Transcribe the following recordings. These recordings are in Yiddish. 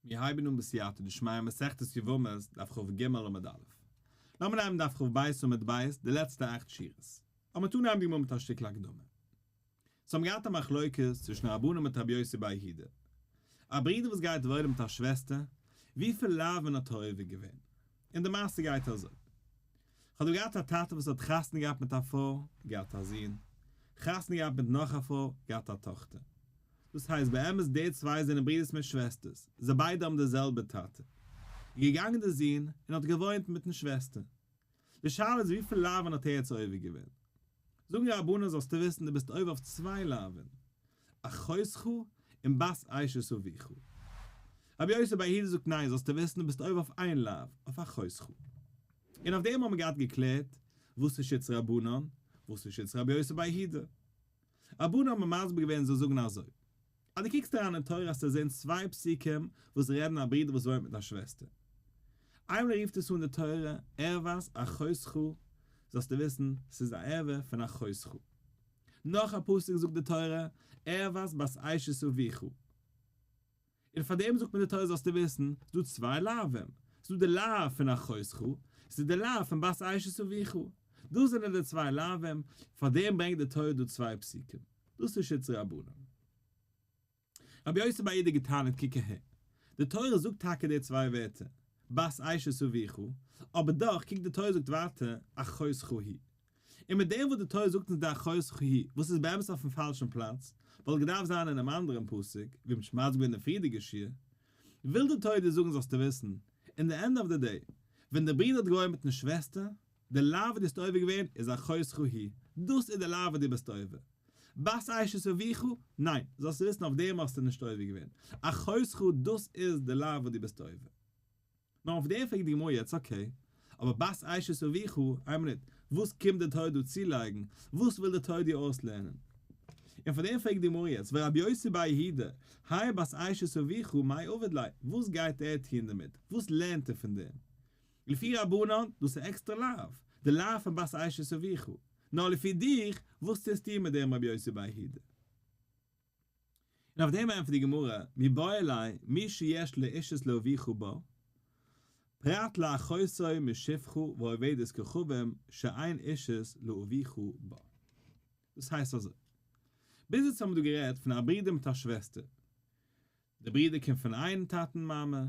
מיר הייבן אן בסייעתא דשמיא מסכת יבמות דף כג עמוד א'. לאמיר נעמען דף כב עמוד ב' די לעצטע אכט שורות. אבער מיר טון אנהייבן די גמרא מיט א שטיקל הקדמה. ס'האבן געהאט א מחלוקת צווישן רבנן מיט רבי יוסי בר יהודה. א ברודער וואס גייט וואוינען מיט א שוועסטער, וויפיל לאווין האט ער עובר געווען? און די מעשה גייט אזוי. כ'האב דא געהאט א טאטע וואס האט חתונה געהאט מיט א פרוי, געהאט א זון, חתונה געהאט מיט נאך א פרוי, געהאט א טאכטער. דאס הייסט באמת די צוויי זענען ברידערס מיט שוועסטערס, זיי ביידע האבן די זעלבע טאטע. איז געגאנגען די זון און האט געוואוינט מיטן שוועסטער. די שאלה איז וויפיל לאווין האט ער יעצט עובר געווען? זאגן רבנן זאלסטו וויסן דו ביסט עובר אויף צוויי לאווין, אחותך און בת אשת אביך. רבי יוסי בר יהודה זאגט ניין זאלסטו וויסן דו ביסט עובר אויף איין לאו, אויף אחותך. און אויף דעם האבן מיר געהאט געקלערט וואס איז שיטת רבנן, וואס איז שיטת רבי יוסי בר יהודה. רבנן האבן מסביר געווען זיי זאגן אזוי, אז דו קוקסט אריין אין תורה האסטו זען צוויי פסוקים וואס רעדן א ברודער וואס וואוינט מיט א שוועסטער. איינמאל רופט עס אן די תורה ערות אחותך זאלסטו וויסן ס'איז א ערווה פון אחותך. נאך א פסוק זאגט די תורה ערות בת אשת אביך. און פאר דעם זאגט מיר די תורה זאלסטו וויסן, ס'איז דא צוויי לאווים, ס'איז דא די לאו פון אחותך, ס'איז די לאו פון בת אשת אביך. דאס זענען די צוויי לאווים, פאר דעם ברענגט די תורה דא צוויי פסוקים. דאס איז שיטת רבנן. רבי יוסי בר יהודה געטענה'ט קוק אהער, די תורה זאגט טאקע די צוויי ווערטער, בת אשת אביך, אבער דאך קוק די תורה זאגט ווייטער אחותך היא. און מיט דעם וואס די תורה זאגט אונז די אחותך היא, וואס איז באמת אויפן פאלשן פלאץ, וואלט געדארפט זיין אינעם אנדערן פסוק, ווי מ'האט שוין מסביר געווען אין די פריערדיגע שיעור, וויל די תורה דיר זאגן זאלסטו וויסן, אין די end of the day, ווען דער ברודער האט געוואוינט מיטן שוועסטער, די לאו וואס דו ביסט עובר געווען איז אחותך היא, דאס איז די לאו וואס דו ביסט עובר. בת אשת אביך, ניין, זאלסטו וויסן אויף דעם האסטו נישט עובר געווען, אחותך דאס איז די לאו וואס דו ביסט עובר. נאר אויף דעם פרעגט די גמרא יעצט okay, אבער בת אשת אביך, איין מינוט, וואס קומט די תורה דא צולייגן, וואס וויל די תורה דיר אויסלערנען? און פאר דעם פרעגט די גמרא יעצט, ורבי יוסי בר יהודה, האי בת אשת אביך מאי עביד ליה, וואס גייט ער טוען דערמיט, וואס לערנט ער פון דעם? לפי רבנן, דאס איז עקסטער לאו, די לאו פון בת אשת אביך, נאר לפי דיך, וואס טוסטו מיט דעם רבי יוסי בר יהודה? און אויף דעם ענטפערט די גמרא, מיבעי ליה מי שיש לו אישות לאביך בה, פרט לאחותו משפחה ועובדת כוכבים שאין אישות לאביך בה. דאס הייסט אזוי, ביז יעצט האבן מיר דא גערעדט פון א ברודער מיט א שוועסטער, די ברודער קומט פון איין טאטן מאמע,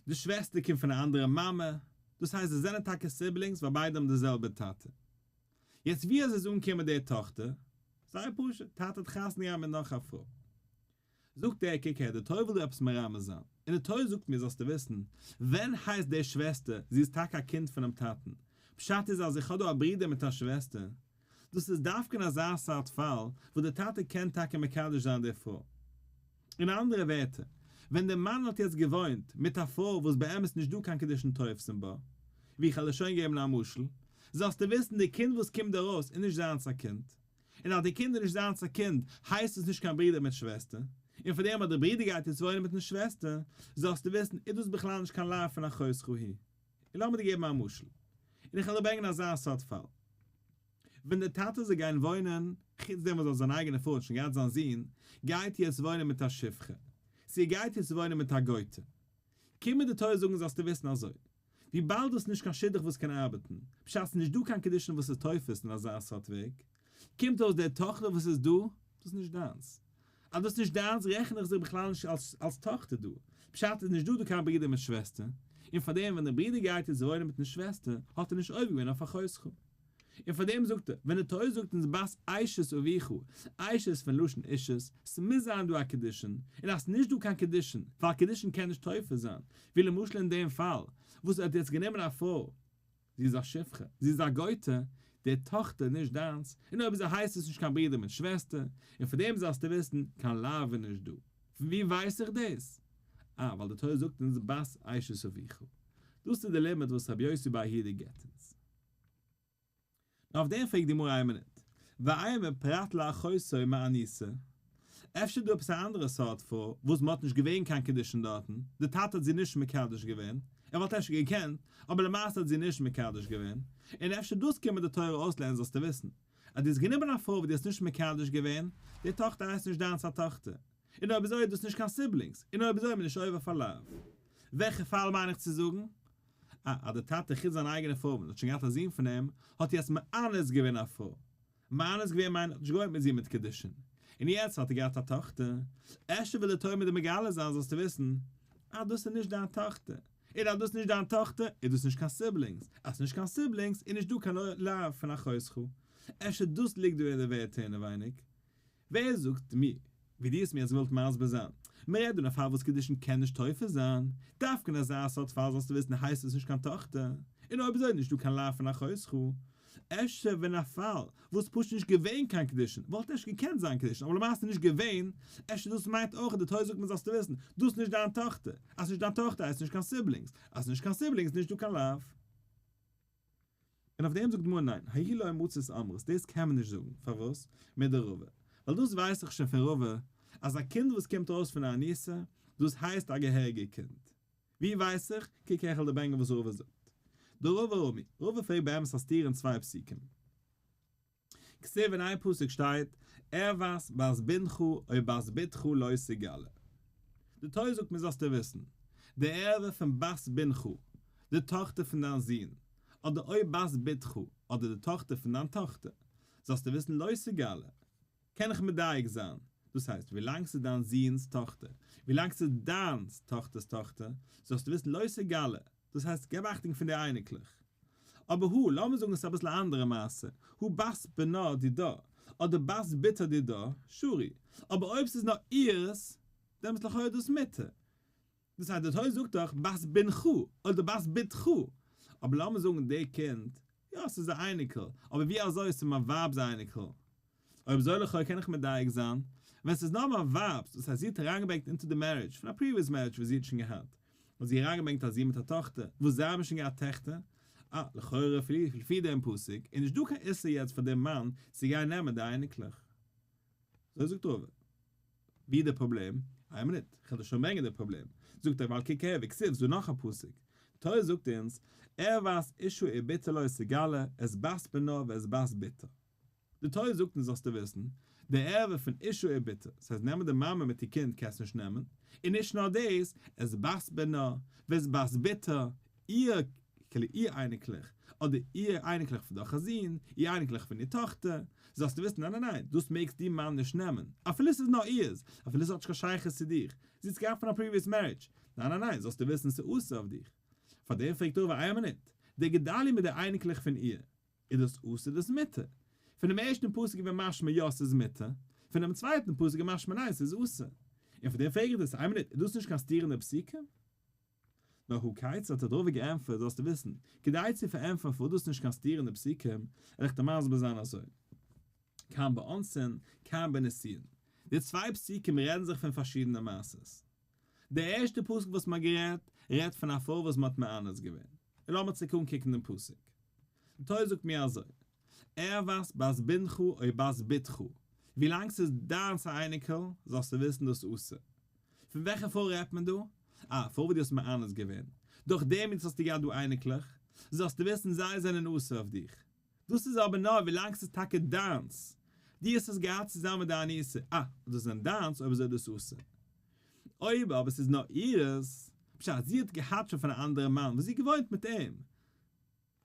די שוועסטער קומט פון א אנדערע מאמע, דאס הייסט זיי זענען טאקע siblings ווייל ביידע האבן די זעלבע טאטע. יעצט ווי אזוי איז אנגעקומען די טאכטער? זייער פשוט, טאטע האט חתונה געהאט מיט נאך א פרוי. זאגט ער, קוק הער, די תורה וויל דא עפעס מרמז זיין, און די תורה זאגט מיר זאלסטו וויסן, ווען הייסט די שוועסטער, זי איז טאקע א קינד פונעם טאטן, פשט איז אז איך האב דא א ברודער מיט א שוועסטער, דאס איז דווקא אין אזא סארט פאל וואס דער טאטע קען טאקע מקדש זיין די פרוי. אין אנדערע ווערטער, ווען דער מאן האט יעצט געוואוינט מיט א פרוי וואס באמת נישט דא קיין קידושין תופסין בה, ווי איך וועל שוין געבן א משל, זאלסטו וויסן די קינד וואס קומט ארויס איז נישט זיינס א קינד, און אז די קינד איז נישט זיינס א קינד הייסט עס נישט קיין ברודער מיט שוועסטער, און פאר דעם אז דער ברודער גייט יעצט וואוינען מיטן שוועסטער, זאלסטו וויסן איז דאס בכלל נישט קיין לאו פון אחותך היא. און לאמיר דיר געבן א משל, און איך וועל דיר ברענגען אזא סארט פאל. ווען דער טאטע זאל גיין וואוינען, חוץ דעם וואס ער האט זיין אייגענע פרוי האט שוין געהאט זיין זון, גייט יעצט וואוינען מיט א שפחה, צו ער גייט יעצט וואוינען מיט א גוי'טע. קומט מיר די תורה זאגן זאלסטו וויסן אזוי, וויבאלד דאס איז נישט קיין שידוך וואס קען ארבעטן, בשעת ס'איז נישט דא קיין קידושין וואס איז תופס אין אזא סארט וועג, קומט אויס די טאכטער וואס איז דא, דאס איז נישט דיינס. אז דאס איז נישט דיינס רעכן איך זיך בכלל נישט אלס אלס טאכטער דא. פשט איז נישט דא דא קיין ברודער מיט שוועסטער, און פארדעם ווען דער ברודער גייט יעצט וואוינען מיטן שוועסטער האט ער נישט עובר געווען אויף אחותך. און פארדעם זאגט ער, ווען די תורה זאגט אונז בת אשת אביך, אשת פון לשון אישות, ס'מוז זיין דא א קידושין, און אז ס'נישט דא קיין קידושין, ווייל קידושין קען נישט תופס זיין, ווי למשל אין דעם פאל וואס ער האט יעצט גענומען א פרוי, זי איז א שפחה, זי איז א גוי'טע, די טאכטער נישט דיינס, און אויב אזוי הייסט עס נישט קיין ברודער מיט שוועסטער, און פאר דעם זאלסטו וויסן, קיין לאו איז נישט דא. פון ווי ווייס איך דאס? אה, ווייל די תורה זאגט אונז בת אשת אביך. דאס איז די לימוד וואס רבי יוסי בר יהודה גיבט אונז. נאר אויף דעם פרעגט די גמרא איין מינוט, ואימא פרט לאחותו מאנוסה, אפשר איז דא עפעס א אנדערע סארט פרוי וואס מ'האט נישט געווען קיין קידושין דארטן, די טאטע האט זי נישט מקדש געווען, ער וואלט אפשר געקענט, אבער למעשה האט זי נישט מקדש געווען, און אפשר דאס קען מיר די תורה אויסלערנען זאלסטו וויסן, אז דו האסט גענומען א פרוי וואס דו האסט נישט מקדש געווען, די טאכטער הייסט נישט דיינס א טאכטער, און אויב אזוי איז דאס נישט קיין siblings, און אויב אזוי איז מען נישט עובר פאר לאו. וועלכע פאל מיין איך צו זאגן? אה, אז דער טאטע חוץ זיין אייגענע פרוי וואס האט שוין געהאט א זון פון אים, האט יעצט מאנס געווען א פרוי. מאנס געווען מיינט האט נישט געוואוינט מיט זי מיט קידושין. און יעצט האט ער געהאט א טאכטער. אפשר וויל די תורה מיט דיר מגלה זיין זאלסטו וויסן אז דאס איז נישט דיין טאכטער. און אז דאס איז נישט דיין טאכטער איז דאס נישט קיין siblings. אז ס'איז נישט קיין siblings איז נישט דא קיין לאו פון אחותך. אפשר דאס ליגט דא אין די ווערטער אינעווייניג. ווער זאגט מיר ווי דו האסט מיר יעצט געוואלט מסביר זיין? מען רעדט דא אין א פאל וואס קידושין קען נישט תופס זיין, דווקא אין אזא סארט פאל זאלסטו וויסן הייסט עס נישט קיין טאכטער, און אויב אזוי איז נישטא קיין לאו פון אחותך. אפשר ווען א פאל וואס פשוט נישט געווען קיין קידושין וואלט אפשר געקענט זיין קידושין אבער למעשה נישט געווען, אפשר דאס מיינט אויך אז די תורה זאגט מיר זאלסטו וויסן, דאס איז נישט דיין טאכטער, אז ס'נישט דיין טאכטער הייסט נישט קיין siblings, אז ס'נישט קיין siblings איז נישטא קיין לאו. און אויף דעם זאגט די גמרא ניין, ההיא לא מצית אמרת, דאס קען מען נישט זאגן, פארוואס? מדרבא, ווייל דאס ווייס איך שוין פון רבא, אז א קינד וואס קומט ארויס פון א אנוסה, דאס הייסט א געהעריגע קינד. ווי ווייס איך? קוק איך וועל דיר ברענגען וואס רבא זאגט. דרבא רמי, רבא פרעגט באמת א סתירה אין צוויי פסוקים. כתיב אין איין פסוק שטייט, ערות בת בנך או בת בתך לא תגלה. די תורה זאגט מיר זאלסטו וויסן, די ערווה פון בת בנך, די טאכטער פון דיין זון, אדער או בת בתך, אדער די טאכטער פון דיין טאכטער, זאלסטו וויסן לא תגלה. קען איך מדייק זיין, דאס הייסט, ווילאנג ס'איז דיין זון'ס טאכטער, ווילאנג ס'איז דיינס טאכטער'ס טאכטער, זאלסטו וויסן לא תגלה, דאס הייסט געב אכטונג פון די אייניקלעך. אבער הא, לאמיר זאגן עס איז אביסל א אנדערע מעשה, הא בת בנה דידה, אדער בת בתה דידה, שרי, אבער אויב ס'איז נאר אירס, דעמאלטס לכאורה איז דאס מותר. דאס הייסט די תורה זאגט דאך בת בנך אדער בת בתך, אבער לאמיר זאגן די קינד, יא ס'איז א אייניקל, אבער ווי אזוי איז ס'מיין ווייב'ס אייניקל? אויב אזוי לכאו' קען איך מדייק זיין, ווען ס'איז נאר מיין ווייב'ס, דאס הייסט זי האט אריינגעברענגט into די marriage, פון א previous marriage וואס זי האט שוין געהאט, האט זי אריינגעברענגט א זון מיט א טאכטער, וואס זיי האבן שוין געהאט טעכטער, אה, לכאורה לפי דעם פסוק, איז נישט דא קיין איסור יעצט פאר דעם מאן צו גיין נעמען די אייניקלעך. אזוי זאגט רבא. ווי איז די פראבלעם? איין מינוט, איך וועל דיר שוין ברענגען די פראבלעם. זאגט ער, ווייל קוק אהער, וכתיב, ס'דא נאך א פסוק. די תורה זאגט אונז, ערות אשה ובתה לא תגלה, את בת בנה ואת בת בתה. די תורה זאגט אונז זאלסטו וויסן, די ערווה פון אשה ובתה, ס'הייסט נעמען די מאמע מיט איר קינד קענסט נישט נעמען, און נישט נאר דאס, את בת בנה, ואת בת בתה, איר, כאילו איר אייניקלעך, אדער איר אייניקלעך פון דורך א זון, איר אייניקלעך פון איר טאכטער, זאלסטו וויסן, ניין ניין ניין, דאס מעגסט דו מאן נישט נעמען, אפילו ס'איז נאר איר'ס, אפילו ס'האט נישט קיין שייכות צו דיך, זי האט עס געהאט פון א previous marriage, ניין ניין ניין, זאלסטו וויסן ס'איז אסור אויף דיך. פארדעם פרעגט רבא איין מינוט, די גדלי' מיט די אייניקלעך פון איר, איז דאס אסור דאס מותר? פונעם ערשטן פסוק איז געווען משמע יא ס'איז מותר, פונעם צווייטן פסוק איז משמע ניין ס'איז אסור. און פאר דעם פרעג איך דאס, איין מינוט, איז דאס נישט קיין סתירה אין די פסוקים? נאר הא כיצד האט רבא געענטפערט זאלסטו וויסן, כדי צו פארענטפערן פארוואס דאס איז נישט קיין סתירה אין די פסוקים, וועל איך דיר מסביר זיין אזוי, כאן באונסין, כאן בנישואין. די צוויי פסוקים רעדן זיך פון פארשידענע מעשות. די ערשטע פסוק וואס מ'האט גערעדט, רעדט פון א פרוי וואס מ'האט מאנס געווען. און לאמיר צוריק אנקוקן דעם פסוק. די תורה זאגט מיר אזוי, ערות בת בנך או בת בתך, ווילאנג ס'איז דיינס א אייניקל, זאלסטו וויסן דאס אסור. פון וועלכע פרוי רעדט מען דא? א פרוי וואס דו האסט מאנס געווען. דורך דעם יעצט האסטו געהאט דא אייניקלעך, זאלסטו וויסן זיי זענען אסור אויף דיך. דאס איז אבער נאר ווילאנג ס'איז טאקע דיינס. דו האסט עס געהאט צוזאמען מיט דיין אנוסה. אה, דאס זענען דיינס, אויב אזוי איז דאס אסור. אויב אבער ס'איז נאר אירס, פשט, זי האט געהאט שוין פון א אנדערע מאן וואס זי האט געוואוינט מיט אים.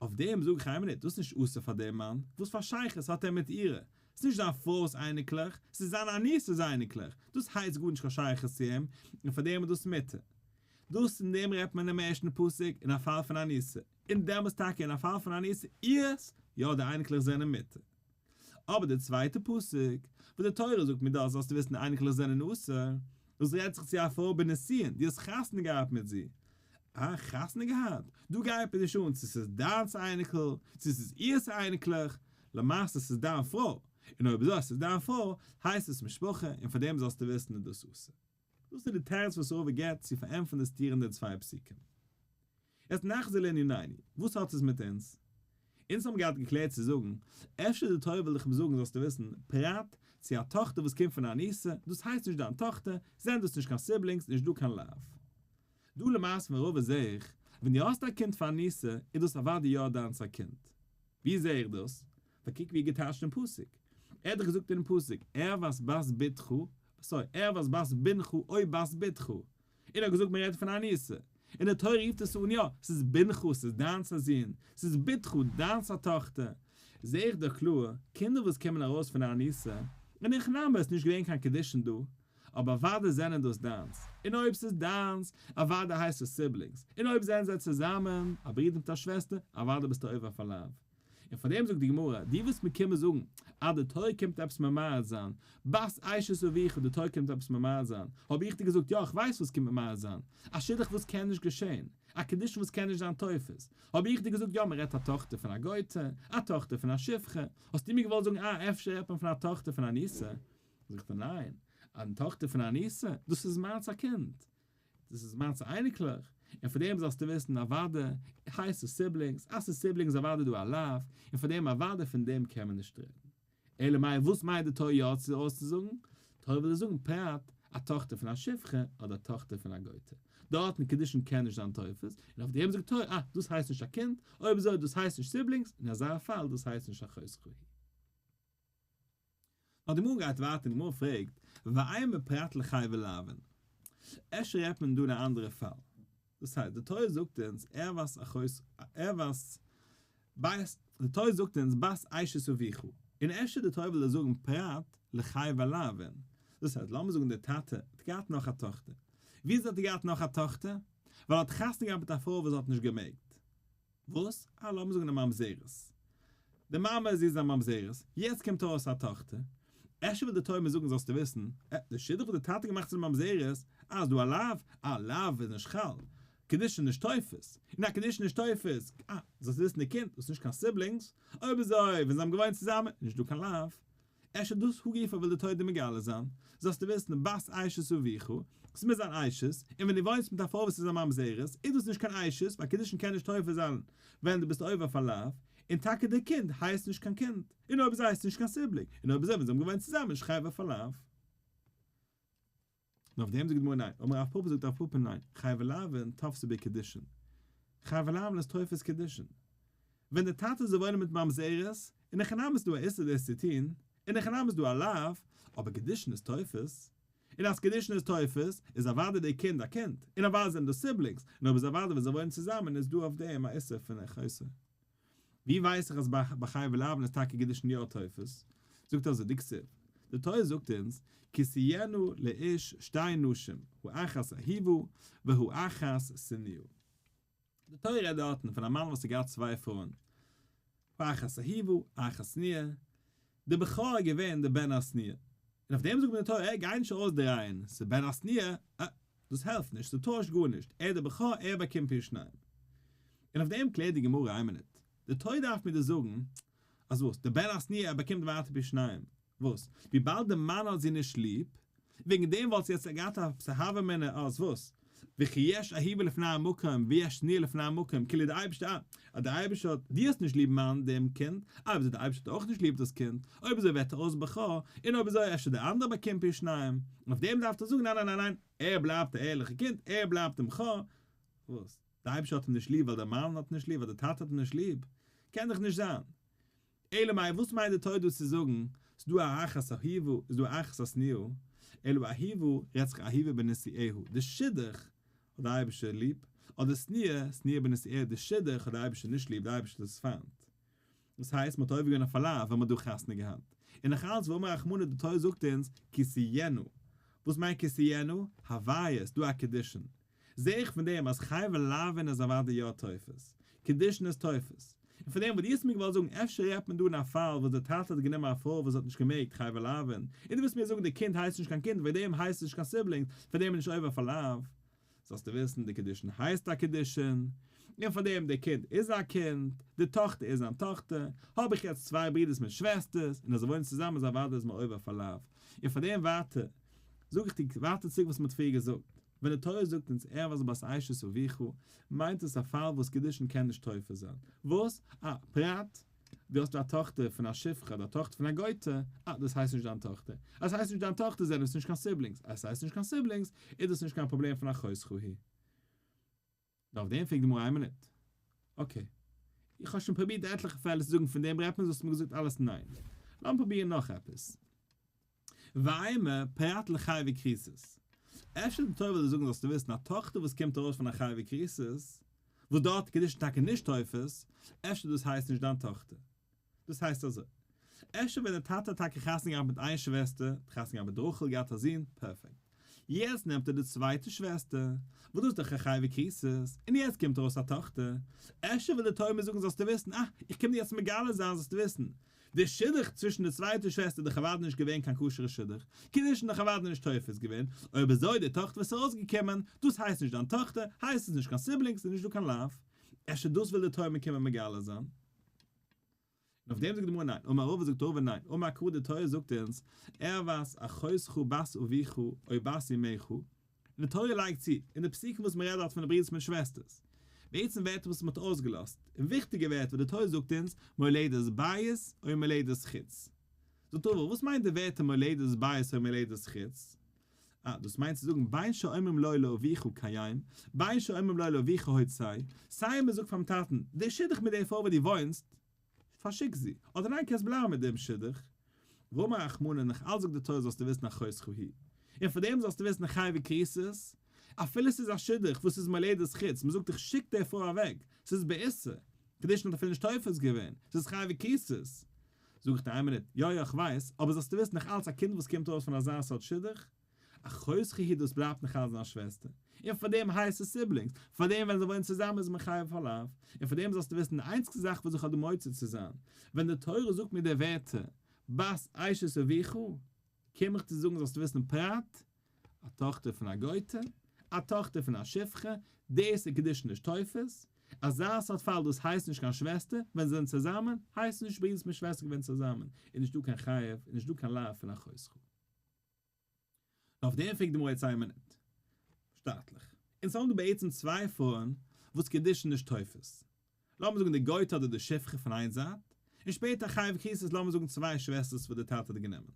אויף דעם זאג איך איין מינוט, דאס איז נישט אסור פאר דעם מאן, וואס פאר שייכות האט ער מיט אירע? ס'איז נישט זיין פרוי'ס אייניקלעך, ס'איז זיין אנוסה'ס אייניקלעך, דאס הייסט גארנישט קיין שייכות צו אים, און פאר דעם איז דאס מותר. דאס אין דעם רעדט מען אינעם ערשטן פסוק אין א פאל פון אנוסה, און דעמאלס טאקע אין א פאל פון אנוסה אירס, יא די אייניקלעך זענען מותר. אבער די צווייטע פסוק, וואס די תורה זאגט מיר דאס זאלסטו וויסן די אייניקלעך זענען אסור, דאס רעדט זיך צו א פרוי בנישואין, דו האסט חתונה געהאט מיט זי. אה, חתונה געהאט? דא גייט מיר נישט אן צו ס'איז דיינס אייניקל, צו ס'איז אירס אייניקלעך, למעשה ס'איז דיין פרוי, און אויב אזוי אז ס'איז דיין פרוי, הייסט עס משפחה, און פאר דעם זאלסטו וויסן איז דאס אסור. דאס איז די תירוץ וואס רבא געבט צו פארענטפערן די סתירה אין די צוויי פסוקים. יעצט נחזור לענינינו, וואס האט עס מיט אונז? אונז האבן געהאט געקלערט צו זאגן, אפשר די תורה וויל דיך זאגן זאלסטו וויסן, פרט צו א טאכטער וואס קומט פון א אנוסה, דאס הייסט נישט דיין טאכטער, זענען דאס נישט קיין siblings, נישט דא קיין לאו. דא למעשה פון רבא זעה איך, ווען דו האסט א קינד פון אנוסה, איז דאס אוודאי יא דיינס א קינד. ווי זעה איך דאס? ווייל קוק ווי ער געטייטשט דעם פסוק. ער האט דאך געזאגט אינעם פסוק, ערות בת בתך, sorry, ערות בת בנך או בת בתך. און ער האט געזאגט מען רעדט פון אנוסה. און די תורה רופט עס אן יא, ס'איז בנך, ס'איז דיינס א זון, ס'איז בתך, דיינס א טאכטער. זע איך דאך קלאר, קינדער וואס קומען ארויס פון א אנוסה, אין הכי נמי איז נישט געווען קיין קידושין דא, אבער אוודאי זענען דאס דיינס, און אויב ס'איז דיינס, אוודאי הייסט עס siblings, און אויב זענען זיי צוזאמען, א ברודער מיט א שוועסטער, אוודאי ביסטו עובר אויף א לאו. און פאר דעם זאגט די גמרא, דו וועסט מיר קומען זאגן אז די תורה קומט עפעס ממעט זיין, בת אשת אביך די תורה קומט עפעס ממעט זיין, האב איך דיר געזאגט יא איך ווייס וואס קומט ממעט זיין, א שידוך וואס קען נישט געשען, א קידושין וואס קען נישט זיין תופס, האב איך דיר געזאגט יא מען רעדט א טאכטער פון א גויטע, א טאכטער פון א שפחה, האסטו מיר געוואלט זאגן אה אפשר רעדט מען פון א טאכטער פון אנוסה, זאגט ער ניין, א טאכטער פון אנוסה, דאס איז מיינס א קינד, דאס איז מיינס אייניקלעך, און פאר דעם זאלסטו וויסן אוואדע הייסט עס siblings, אז ס'איז siblings אוואדע דא א לאו, און פאר דעם אוואדע פון דעם קען מען נישט רעדן. אלא מאי וואס מיינט די תורה יא צו אויסצוזאגן? תורה וויל דיר זאגן פרט א טאכטער פון א שפחה אדער א טאכטער פון א גויטע. דארטן קידושין קען נישט זיין תופס, און אויף דעם זאגט תורה אה דאס הייסט נישט א קינד, אויב אזוי דאס הייסט נישט siblings, אין אזא פאל דאס הייסט נישט אחותך היא. נאר די גמרא גייט ווייטער און די גמרא פרעגט, ואימא פרט לחייבי לאוין. אפשר רעדט מען דא אין א אנדערע פאל. דאס הייסט, די תורה זאגט אונז ערות אחות ערות בת, די תורה זאגט אונז בת אשת אביך, און אפשר די תורה וויל דא זאגן פרט לחייבי לאוין. דאס הייסט, לאמיר זאגן דער טאטע האט געהאט נאך א טאכטער. וויאזוי האט ער געהאט נאך א טאכטער? ווייל ער האט חתונה געהאט מיט א פרוי וואס האט נישט געמעגט. וואס? אה, לאמיר זאגן א ממזרת. די מאמע זי איז א ממזרת, יעצט קומט ארויס א טאכטער. אפשר וויל די תורה מיר זאגן זאלסטו וויסן, אה, די שידוך וואס די טאטע האט געמאכט צו די ממזרת, אה, איז דא א לאו, אה, לאו איז נישט חל. קידושין נישט תופס. און א קידושין נישט תופס, אה, זאלסטו וויסן די קינד, דאס איז נישט קיין siblings. אויב אזוי, ווען זיי האבן געוואוינט צוזאמען, איז נישט דא קיין לאו. אפשר דאס הא גופא וויל די תורה דיר מגלה זיין, זאלסטו וויסן, בת אשת אביך, ס'מוז זיין אשת, און ווען דו וואוינסט מיט א פרוי וואס איז א ממזרת, איז דאס נישט קיין אשת, ווייל קידושין קען נישט תופס זיין ווען דו ביסט עובר אויף א לאו, און טאקע די קינד הייסט נישט קיין קינד, און אויב אזוי הייסט עס נישט קיין sibling, און אויב אזוי ווען זיי האבן געוואוינט צוזאמען איז נישט חייב אויף א לאו. און אויף דעם זאגט די גמרא ניין, אמר רב פפא זאגט רב פפא ניין, חייבי לאוין תפסי בקידושין, חייבי לאוין איז תופס קידושין, ווען די טאטע זאל וואוינען מיט ממזרת, אין הכי נמי איז דא א איסור דאס צו טון, אין הכי נמי איז דא א לאו, אבער קידושין איז תופס, און אז קידושין איז תופס, איז אוודאי די קינד א קינד, און אוודאי זענען דאס siblings, און אויב איז אוודאי ווען זיי וואוינען צוזאמען איז דא אויף דעם א איסור פון אחותו. ווי ווייס איך אז ביי חייבי לאוין איז טאקע קידושין יא תופס? זאגט אזוי די כתוב, די תורה זאגט אונז, כי תהיינה לאיש שתי נשים, האחת אהובה והאחת שנואה. די תורה רעדט דארטן פון א מאן וואס האט געהאט צוויי פרויען, האחת אהובה, האחת שנואה, די בכור איז געווען די בן השנואה, און אויף דעם זאגט מיר די תורה, גיי נישט אויסדרייען, ס'איז בן השנואה, אה, דאס העלפט נישט, ס'טוישט גארנישט, ער איז דער בכור, ער באקומט פי שניים. און אויף דעם קלערט די גמרא, איין מינוט, די תורה דארף מיר דאס זאגן, אז וואס, דער בן השנואה ער באקומט ווייטער פי שניים, וואס, וויבאלד דער מאן האט זי נישט ליב, וועגן דעם וואלט זי יעצט געהאט א הוה אמינא אז וואס, וכי יש אהובה לפני המקום ויש שנואה לפני המקום, כאילו דער אייבערשטער, אה, אז דער אייבערשטער האט, דו האסט נישט ליב מיין דעם קינד, אויב אזוי דער אייבערשטער האט אויך נישט ליב דאס קינד, אויב אזוי ווערט ער אויס בכור, און אויב אזוי אפשר דער אנדערער באקומט פי שניים, און אויף דעם דארף ער זאגן ניין ניין ניין ניין, ער בלייבט א ערליכע קינד, ער בלייבט דעם בכור, וואס? דער אייבערשטער האט אים נישט ליב ווייל דער מאן האט נישט ליב, ווייל דער טאטע האט אים נישט ליב? קען דאך נישט זיין. אלא מאי וואס מיינט די תורה דא צו זאגן, ס'איז דא א אחת אהובה, איז דא א אחת השנואה, אלא אהובה רעדט זיך אהובה בנישואיה, די שידוך האט דער אייבערשטער ליב, אדער שנואה, שנואה בנישואיה, די שידוך האט דער אייבערשטער נישט ליב, דער אייבערשטער איז פיינט. דאס הייסט מ'האט עובר געווען אויף א לאו ווען מ'האט דא חתונה געהאט. און נאך אלץ ואמר רחמנא די תורה זאגט אונז כי תהיינה. וואס מיינט כי תהיינה? הוויה, ס'דא א קידושין. זע איך פון דעם אז חייבי לאוין איז אוודאי יא תופס. קידושין איז תופס. און פון דעם וואס דו האסט מיר געוואלט זאגן אפשר רעדט מען דא אין א פאל וואס דער טאטע האט גענומען א פרוי וואס האט נישט געמעגט חייבי לאוין, און דו ווילסט מיר זאגן די קינד הייסט נישט קיין קינד וועגן דעם הייסט עס נישט קיין sibling, פאר דעם איז נישט עובר אויף א לאו. זאלסטו וויסן די קידושין הייסט א קידושין, און פאר דעם די קינד איז א קינד, די טאכטער איז זיין טאכטער, האב איך יעצט צוויי ברידערס מיט שוועסטערס, און אז זיי וואוינען צוזאמען איז אוודאי איז מען עובר אויף א לאו. און פאר דעם ווייטער זאג איך דיר ווייטער צוריק וואס מען האט פריער געזאגט. ווען די תורה זאגט אונז ערות בת אשת אביך, מיינט עס א פאל וואס קידושין קען נישט תופס זיין. וואס? אה, פרט, דו האסט א טאכטער פון א שפחה אדער א טאכטער פון א גויטע, אה, דאס הייסט נישט דיין טאכטער. אז ס'הייסט נישט דיין טאכטער זענען עס נישט קיין siblings. אז ס'הייסט נישט קיין siblings, איז דאס נישט קיין פראבלעם פון אחותך היא. נאר אויף דעם פרעגט די גמרא איין מינוט. okay. איך האב שוין פרובירט עטליכע פעלער צו זאגן פון דעם רעדט מען זאלסטו מיר געזאגט אלעס ניין. לאמיר פרובירן נאך עפעס. ואימא פרט לחייבי כריתות. אפשר די תורה וויל דיר זאגן זאלסטו וויסן א טאכטער וואס קומט ארויס פון א חייבי כריתות, וואס דארט קידושין טאקע נישט תופס, אפשר דאס הייסט נישט דיין טאכטער. דאס הייסט אזוי, אפשר ווען די טאטע האט טאקע חתונה געהאט מיט איין שוועסטער, האט חתונה געהאט מיט רחל געהאט א זון, פערפעקט. יעצט נעמט ער די צווייטע שוועסטער, וואס דאס איז דאך א חייבי כריתות, און יעצט קומט ארויס א טאכטער, אפשר וויל די תורה מיר זאגן זאלסטו וויסן, אה, איך קום דיר יעצט מגלה זיין זאלסטו וויסן, די שידוך צווישן די צווייטע שוועסטער איז דאך אוודאי נישט געווען קיין כשר'ע שידוך, קידושין איז דאך אוודאי נישט תופס געווען, אויב אזוי די טאכטער וואס איז ארויסגעקומען, דאס הייסט נישט דיין טאכטער, הייסט עס נישט קיין siblings, איז נישט דא קיין לאו. אפשר דאס וויל די תורה מיר קומען מגלה זיין? און אויף דעם זאגט די גמרא ניין, אמר רבא זאגט רבא ניין, אמר קרא די תורה זאגט אונז, ערות אחותך בת אביך או בת אמך, און די תורה לייגט צו, אין די פסוקים וואס מען רעדט דארט פון די ברידערס מיט שוועסטערס, בעצם ווערטער וואס מען האט אויסגעלאזט, און וויכטיגע ווערטער וואס די תורה זאגט אונז, מולדת בית או מולדת חוץ. זאגט רבא, וואס מיינט די ווערטער מולדת בית או מולדת חוץ? אה, דאס מיינט צו זאגן בין שאומרים לו לאביך קיים, בין שאומרים לו לאביך הוצא, סיי מען זאגט פאר'ן טאטן, די שידוך מיט די פרוי וואו דו וואוינסט, פארשיק זי, אדער ניין קענסט בלייבן מיט דעם שידוך. ואמר רחמנא, נאך אלץ זאגט די תורה זאלסטו וויסן אחותך היא, און פאר דעם זאלסטו וויסן חייבי כריתות, אפילו ס'איז א שידוך וואס איז מולדת חוץ, מען זאגט דיך שיק די פרוי אוועק, ס'איז באיסור, קידושין האט אפילו נישט תופס געווען, ס'איז חייבי כריתות. זאג איך דיר איין מינוט, יא יא כ'ווייס, אבער זאלסטו וויסן נאך אלץ א קינד וואס קומט ארויס פון אזא סארט שידוך, אחותך היא דאס בלייבט נאך אלץ זיין שוועסטער, און פאר דעם הייסט עס siblings, פאר דעם ווען זיי וואוינען צוזאמען איז מען חייב אויף א לאו, און פאר דעם זאלסטו וויסן די איינציגסטע זאך וואס איך האב דא מוציא צו זיין, ווען די תורה זאגט מיר די ווערטער בת אשת אביך, קום איך צו זאגן זאלסטו וויסן פרט, א טאכטער פון א גויטע, א טאכטער פון א שפחה, דאס איז קידושין נישט תופס, אזא סארט פאל דאס הייסט נישט קיין שוועסטער, ווען זיי זענען צוזאמען, הייסט נישט ברידערס מיט שוועסטער געווען צוזאמען, איז נישט דא קיין חייב, איז נישט דא קיין לאו פון אחותך. און אויף דעם פרעגט די גמרא יעצט איין מינוט. שטאטליך. אונז האבן דא בעצם צוויי פרויען וואס קידושין נישט תופס. לאמיר זאגן די גויטע אדער די שפחה פון איין זייט, און שפעטער חייבי כריתות לאמיר זאגן צוויי שוועסטערס וואס די טאטע האט גענומען.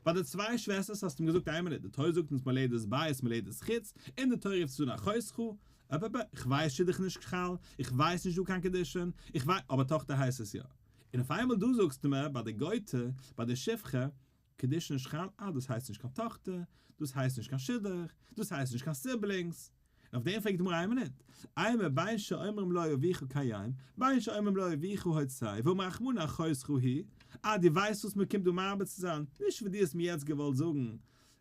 ביי די צוויי שוועסטערס האסטו אים געזאגט איין מינוט, די תורה זאגט אונז מולדת בית מולדת חוץ, און די תורה רופט עס אן אחותך, אפ אפ איך ווייס שידוך נישט חל, איך ווייס נישט דא קיין קידושין, איך ווייס, אבער טאכטער הייסט עס יא. און אויף איינמאל דא זאגסטו מיר ביי די גויטע, ביי די שפחה, קידושין נישט חל, אה דאס הייסט נישט קיין טאכטער, דאס הייסט נישט קיין שידוך, דאס הייסט נישט קיין siblings. און אויף דעם פרעגט די גמרא איין מינוט, אימא בין שאומרים לו אביך קיים, בין שאומרים לו אביך הוצא, ואמר רחמנא אחותך היא, אה דו ווייסט וואס מען קומט דא מרבה צו זיין, נישט וואס דו האסט מיר יעצט געוואלט זאגן,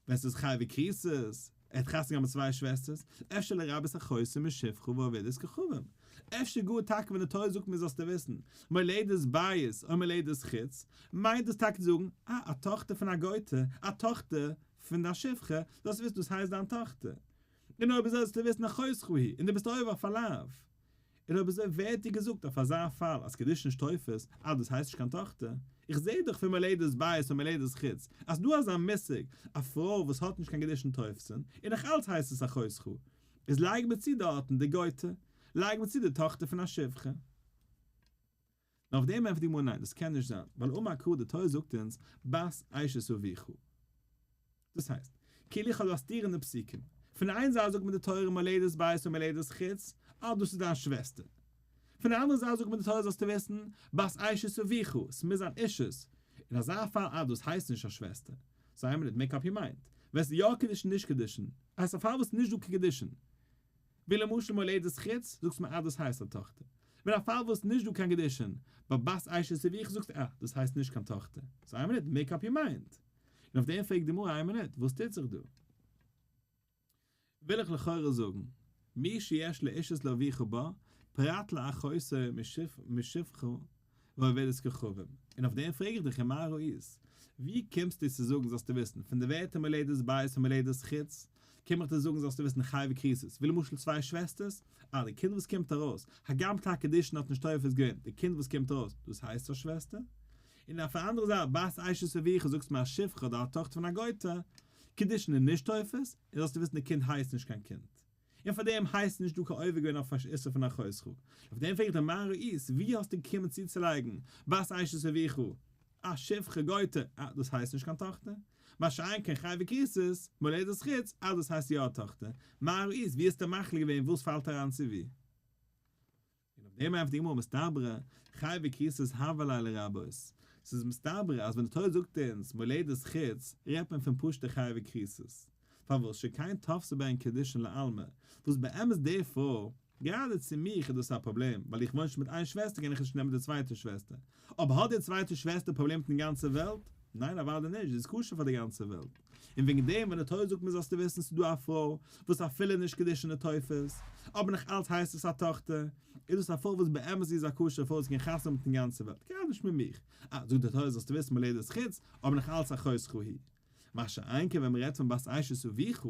ווען ס'איז חייבי כריתות, ער האט חתונה געהאט מיט צוויי שוועסטערס, אפשר לרבות אחותו משפחה ועובדת כוכבים. אפשר גאר טאקע ווען די תורה זאגט מיר זאלסטו וויסן, מולדת בית או מולדת חוץ, מיינט דאס טאקע צו זאגן, אה, א טאכטער פון א גויטע, א טאכטער פון א שפחה, זאלסטו וויסן דאס הייסט דיין טאכטער. און אויב אזוי זאלסטו וויסן אחותך היא, און דו ביסט עובר אויף א לאו. און אויב אזוי ווער האט דיר געזאגט אויף אזא פאל אז קידושין נישט תופס, אז דאס הייסט נישט קיין טאכטער? איך זעה דאך פון מולדת בית און מולדת חוץ אז ס'דא אזא מושג א פרוי וואס האט נישט קיין קידושין תופסין און נאך אלץ הייסט עס אחותך. איז לייג מיר צו דארטן די גויטע, לייג מיר צו די טאכטער פון א שפחה. נאר אויף דעם ענטפערט די גמרא ניין דאס קען נישט זיין ווייל אמר קרא די תורה זאגט אונז בת אשת אביך. דאס הייסט, כאילו איך האב דא א סתירה אין די פסוקים. פון איין זייט זאגט מיר די תורה מולדת בית און מולדת חוץ, אה דאס איז דיין שוועסטער. פון די אנדערע זייט זאגט מיר די תורה זאלסטו וויסן, בת אשת אביך, ס'מוז זיין אישות. אין אזא פאל אה דאס הייסט נישט א שוועסטער. סאו איין מינוט, make up your mind. ווען ס'איז יא קידושין נישט קידושין. הייסט א פאל וואס איז נישט דא קיין קידושין. ווי למשל מולדת חוץ, זאגסט מיר אה דאס הייסט א טאכטער. ווען א פאל וואס נישט דא קיין קידושין, ביי בת אשת אביך זאגסטו אה דאס הייסט נישט קיין טאכטער. סאו איין מינוט, make up your mind. און אויף דעם פרעגט די גמרא איין מינוט, וואס טוט זיך דא? וויל איך לכאורה זאגן, מי שיש לו אישות לאביך בה, פרט לאחותו משפחה ועובדת כוכבים. און אויף דעם פרעג איך דיך ומה ראית? ווי קומסטו צו זאגן זאלסטו וויסן, פון די ווערטער מולדת בית און מולדת חוץ, קום איך דיר זאגן זאלסטו וויסן חייבי כריתות, ווי למשל צוויי שוועסטערס, אה די קינד וואס קומט ארויס, הגם טאקע קידושין האט נישט תופס געווען, די קינד וואס קומט ארויס, דאס הייסט א שוועסטער? און אויף די אנדערע זייט בת אשת אביך זאגסט מיר א שפחה אדער א טאכטער פון א גויטע, קידושין איז נישט תופס, און זאלסטו וויסן די קינד הייסט נישט קיין קינד. און פאר דעם הייסט נישט דא קיין עובר געווען אויף איסור פון אחותך. אויף דעם פרעגט דער מה ראית, ווי האסטו געקומען צוצולייגן בת אשת אביך, א שפחה גויטע, אה דאס הייסט נישט קיין טאכטער. מה שאין כן חייבי כריתות, מולדת חוץ, אה דאס הייסט יא א טאכטער. מה ראית, ווי האסטו מחליט געווען וואס פאלט אריין צו ווי? און אויף דעם ענטפערט די גמרא מסתברא חייבי כריתות הוה ליה לרבות, ס'איז מסתברא אז ווען די תורה זאגט אונז מולדת חוץ רעדט מען פון פשוט'ע חייבי כריתות. פארוואס שכן תפסה בהן קידושין לעלמא, וואס באמת די פרוי, גראדע צו מיך איז דאס א פראבלעם, ווייל איך וואוין שוין מיט איין שוועסטער קען איך נישט נעמען די צווייטע שוועסטער. אבער האט די צווייטע שוועסטער פראבלעם מיטן גאנצע וועלט? ניין אוודאי נישט, זי איז כשר פאר די גאנצע וועלט. און וועגן דעם ווען די תורה זאגט מיר זאלסטו וויסן ס'איז דא א פרוי וואס אפילו נישט קידושין איז תופס, אבער נאך אלץ הייסט עס א טאכטער, איז דאס א פרוי וואס באמת זי איז א כשר'ע פרוי זי קען חתונה האבן מיטן גאנצע וועלט, גראדע נישט מיט מיך. אה, זאגט די תורה זאלסטו וויסן מולדת חוץ, אבער נאך אלץ אחותך היא. מה שאין כן ווען מ'רעדט פון בת אשת אביך,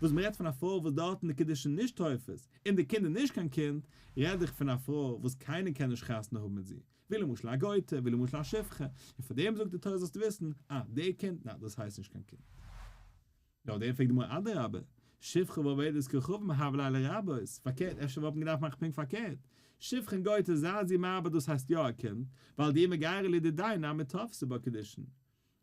וואס מ'רעדט פון א פרוי וואס דארטן די קידושין נישט תופס, און די קינד איז נישט קיין קינד, רעד איך פון א פרוי וואס קיינער קען נישט חתונה האבן מיט זי, ווי למשל א גוי'טע, ווי למשל א שפחה, און פאר דעם זאגט די תורה זאלסטו וויסן, אה, די קינד, ניין, דאס הייסט נישט קיין קינד. נאר דעם פרעגט די גמרא אדרבה, שפחה ועובדת כוכבים הוה ליה לרבות, פארקערט, אפשר וואלט מען געדארפט מאכן פונקט פארקערט, שפחה און גוי'טע זיי זי מרבה דאס הייסט יא א קינד, ווייל דאי מגייר לדידיה נמי תפסה בה קידושין.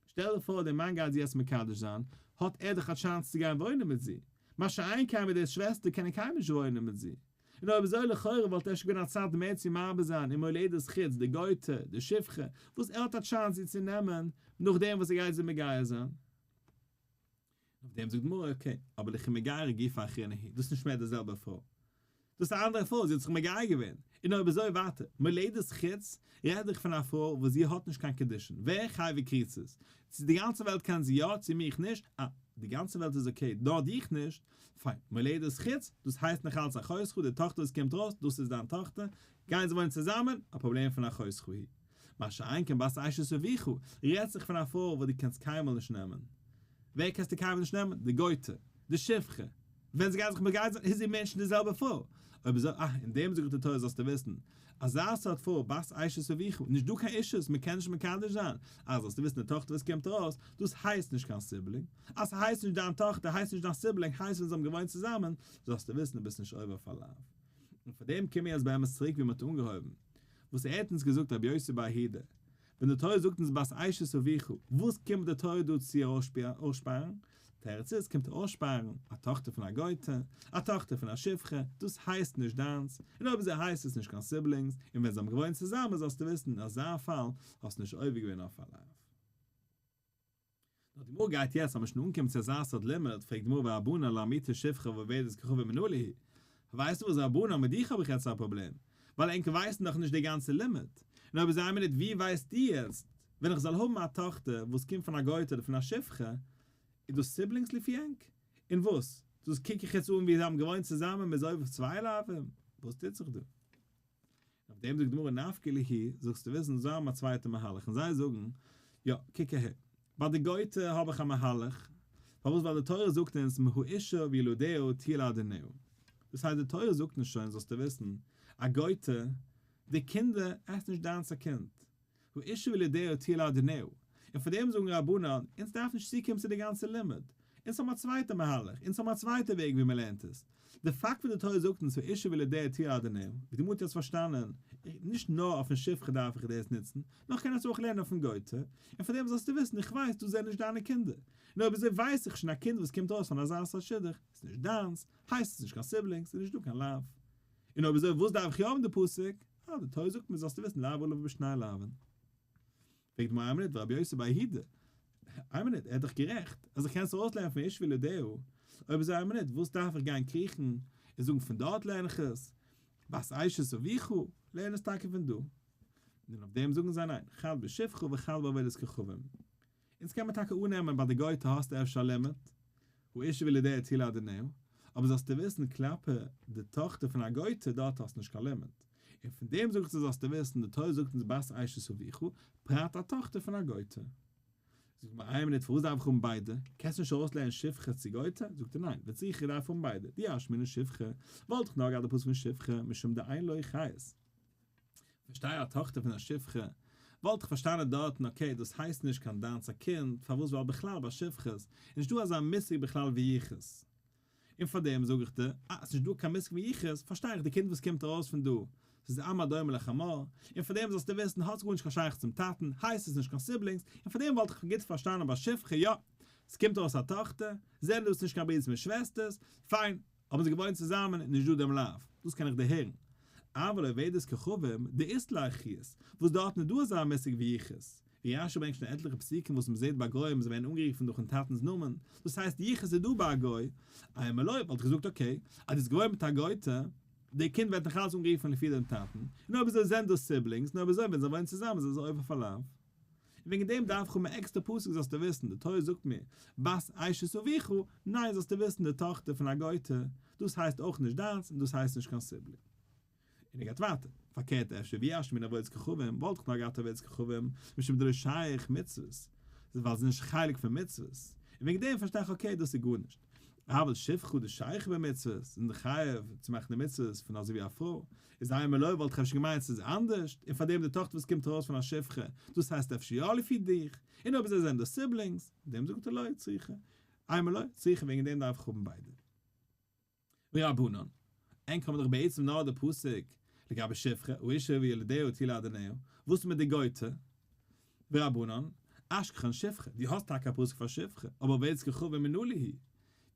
שטעל דיר פאר דער מאן גייט זי יעצט מקדש זיין, האט ער דאך א chance צו גיין וואוינען מיט זי, מה שאין כן מיט די שוועסטער קען ער קיינמאל נישט וואוינען מיט זי. און אויב אזוי לכאורה וואלט אפשר געווען א צד מער צו מרבה זיין אין מולדת חוץ די גוי'טע, די שפחה, וואס ער האט א chance זי צו נעמען נאכדעם וואס ער גייט זי מגייר זיין. אויף דעם זאגט די גמרא, okay, אבער לכי מגייר גופא אחרינא היא, דאס איז נישט מער די זעלבע פרוי, דאס איז א אנדערע פרוי, זי האט זיך מגייר געווען, און אויב אזוי ווייטער, מולדת חוץ, רעד איך פון א פרוי וואס זי האט נישט קיין קידושין, ווער חייבי כריתות, צו די גאנצע וועלט קען זי יא, צו מיך נישט, אה, די גאנצע וועלט איז okay, נאר דיך נישט, פיין, מולדת חוץ, דאס הייסט נאך אלץ אחותך, די טאכטער וואס קומט ארויס, דאס איז דיין טאכטער, גייען זיי וואוינען צוזאמען, א פראבלעם פון אחותך היא. מה שאין כן בת אשת אביך, רעדט זיך פון א פרוי וואס דו קענסט קיינמאל נישט נעמען. ווער קענסטו קיינמאל נישט נעמען? די גוי'טע. די שפחה. ווען זי גייט זיך מגייר זיין איז זי מענטשן די זעלבע פרוי. אויב אזוי, אה, אין דעם זאגט די תורה זאלסטו וויסן, אזא סארט פרוי, בת אשת אביך, נישט דא קיין אישות, מען קען נישט מקדש זיין. אה, זאלסטו וויסן די טאכטער וואס קומט ארויס, דאס הייסט נישט קיין sibling. אז ס'הייסט נישט דיין טאכטער, הייסט נישט דיין sibling, הייסט ווען זיי האבן געוואוינט צוזאמען, זאלסטו וויסן דו ביסט נישט עובר אויף א לאו. און פאר דעם קומען מיר יעצט באמת צוריק ווי מען האט אנגעהויבן, וואס ער האט אונז געזאגט רבי יוסי בר יהודה, ווען די תורה זאגט אונז בת אשת אביך, וואס קומט די תורה דא צו אויסשפארן? תירוץ איז, קומט אויסשפארן, א טאכטער פון א גוי'טע, א טאכטער פון א שפחה, דאס הייסט נישט דיינס, און אויב אזוי הייסט עס נישט קיין siblings, און ווען זיי האבן געוואוינט צוזאמען זאלסטו וויסן אין אזא פאל האסטו נישט עובר געווען אויף א לאו. נאר די גמרא גייט יעצט אז מ'איז שוין אנגעקומען צו אזא סארט לימוד, פרעגט די גמרא ורבנן למעוטי שפחה ועובדת כוכבים מנא להו, ווייסטו וואס רבנן מיט דיך האב איך יעצט א פראבלעם, ווייל ענק ווייסן דאך נישט די גאנצע לימוד, און אויב אזוי מינוט ווי ווייסטו יעצט ווען איך זאל האבן א טאכטער וואס קומט פון א גוי'טע אדער פון א שפחה, איז דאס siblings לפי ענק? און וואס? דאס קוק איך יעצט אן ווי זיי האבן געוואוינט צוזאמען מ'איז עובר צוויי לאווים? וואס טוט זיך דא? אויף דעם זאגט די גמרא נפקא להו, זאלסטו וויסן זיי האבן א צווייטע מהלך און זיי זאגן, יא, קוק אהער, ביי די גוי'טע האב איך א מהלך, פארוואס ווייל די תורה זאגט אונז מהאשה וילדיה תהיה לאדוניה, דאס הייסט די תורה זאגט אונז שוין זאלסטו וויסן, א גוי'טע, די קינדער, הייסט נישט דיינס א קינד, האשה וילדיה תהיה לאדוניה, און פאר דעם זאגן רבנן, אונז דארף נישט צוקומען צו די גאנצע לימוד, אונז האבן א צווייטע מהלך, אונז האבן א צווייטע וועג ווי מען לערנט עס. די פאקט וואס די תורה זאגט אונז האשה וילדיה תהיה לאדוניה, ווי די גמרא האט יעצט פארשטאנען, נישט נאר אויפן שפחה דארף איך דאס נוצן, נאר כ'קען עס אויך לערנען אויפן גוי'טע, און פאר דעם זאלסטו וויסן, איך ווייס דאס זענען נישט דיינע קינדער, און אויב אזוי ווייס איך שוין א קינד וואס קומט אויס פון אזא סארט שידוך איז נישט דיינס, הייסט עס נישט קיין siblings, איז נישט דא קיין לאו. און אויב אזוי וואס דארף איך יא האבן די פסוק? אה, די תורה זאגט מיר זאלסטו וויסן לאו עליו בשני לאווין. פרעגט די גמרא איין מינוט ורבי יוסי בר יהודה, איין מינוט, ער האט דאך גערעכט אז איך קען עס ארויסלערנען פון האשה וילדיה, אויב אזוי איין מינוט, וואס דארף איך גיין קריכן און זאגן פון דארט לערן איך עס, בת אשת אביך, לערן עס טאקע פון דא. און אויף דעם זאגן זיי ניין, חד בשפחה וחד בעובדת כוכבים. אונז קען מען טאקע אננעמען ביי די גוי'טע האסטו אפשר א לימוד, האשה וילדיה תהיה לאדוניה, אבער זאלסטו וויסן כלפי די טאכטער פון א גוי'טע דארט האסטו נישט קיין לימוד, און פון דעם זאג איך דיר זאלסטו וויסן די תורה זאגט אונז בת אשת אביך, פרט א טאכטער פון א גוי'טע. זאגט מיר איין מינוט פארוואס דארף איך האבן ביידע, קענסט נישט ארויסלערנען שפחה צו גוי'טע? זאגט ער ניין, וצריכא איך דארף האבן ביידע, דאי אשמעינן שפחה, וואלט איך נאר געהאט די פסוק פון שפחה משום דאין לו חיות. פארשטיי א טאכטער פון א שפחה, וואלט איך פארשטאנען דארטן okay דאס הייסט נישט קיין דיינס א קינד, פארוואס ווייל בכלל ביי שפחות איז נישט דא אזא מושג בכלל ווי יחוס, און פארדעם זאג איך דיר אז ס'נישט דא קיין מושג ווי יחוס, פארשטיי איך די קינד וואס קומט ארויס פון דא, ס'איז עם הדומה לחמור, און פארדעם זאלסטו וויסן האטס גארנישט קיין שייכות צום טאטן, הייסט עס נישט קיין siblings, און פארדעם וואלט איך גוט פארשטאנען ביי שפחה יא, ס'קומט ארויס א טאכטער, זענען דאס נישט קיין ברידערס מיט שוועסטערס, פיין, האבן זיי געוואוינט צוזאמען און נישט דא דעם לאו, דאס קען איך דערהערן. אבל עובדת כוכבים, דאית לה אחיות, וואס דארטן איז דא אזא מושג ווי יחוס. ווי רש"י ברענגט שוין עטליכע פסוקים וואס מ'זעט ביי גוים זיי ווערן אנגערופן דורכן טאטנ'ס נאמען, דאס הייסט יחוס איז דא ביי א גוי, אימא לא וואלט איך געזאגט okay, אז דו האסט געוואוינט מיט א גוי'טע, די קינד ווערט נאכאלץ אנגערופן לפי דעם טאטן, און אויב אזוי זענען דאס siblings, און אויב אזוי ווען זיי וואוינען צוזאמען זענען זיי עובר אויף א לאו. און וועגן דעם דארף איך האבן א עקסטער פסוק זאלסטו וויסן, די תורה זאגט מיר, בת אשת אביך, ניין זאלסטו וויסן די טאכטער פון א גוי'טע, דאס הייסט אויך נישט דיינס און דאס הייסט נישט קיין sibling. און ער גייט ווייטער, פארקערט אפשר ואי אשמעינן עבודת כוכבים, וואלט איך נאר געהאט עבודת כוכבים, משום דלא שייך מצוות, ווייל ס'איז נישט חלק פון מצוות, און וועגן דעם פארשטיי איך okay דאס איז גארנישט, אבל שפחה דשייכא במצוות, זענען די חייב צו מאכן די מצוות פון אזוי ווי א פרוי, איז אימא לא וואלט איך אפשר געמיינט ס'איז אנדערשט, און פארדעם די טאכטער וואס קומט ארויס פון א שפחה, דאס הייסט אפשר יא לפי דיך, און אויב זיי זענען די siblings, דעם זאגט ער לא צריכא, אימא לא צריכא וועגן דעם דארף איך האבן ביידע. ורבנן, ענק האבן דאך בעצם נאר די פסוק לגבי שפחה, האשה וילדיה תהיה לאדוניה, וואס איז מיט די גוי'טע? ורבנן, אשכחן שפחה, דו האסט טאקע א פסוק פאר שפחה, אבער עובדת כוכבים מנא להו?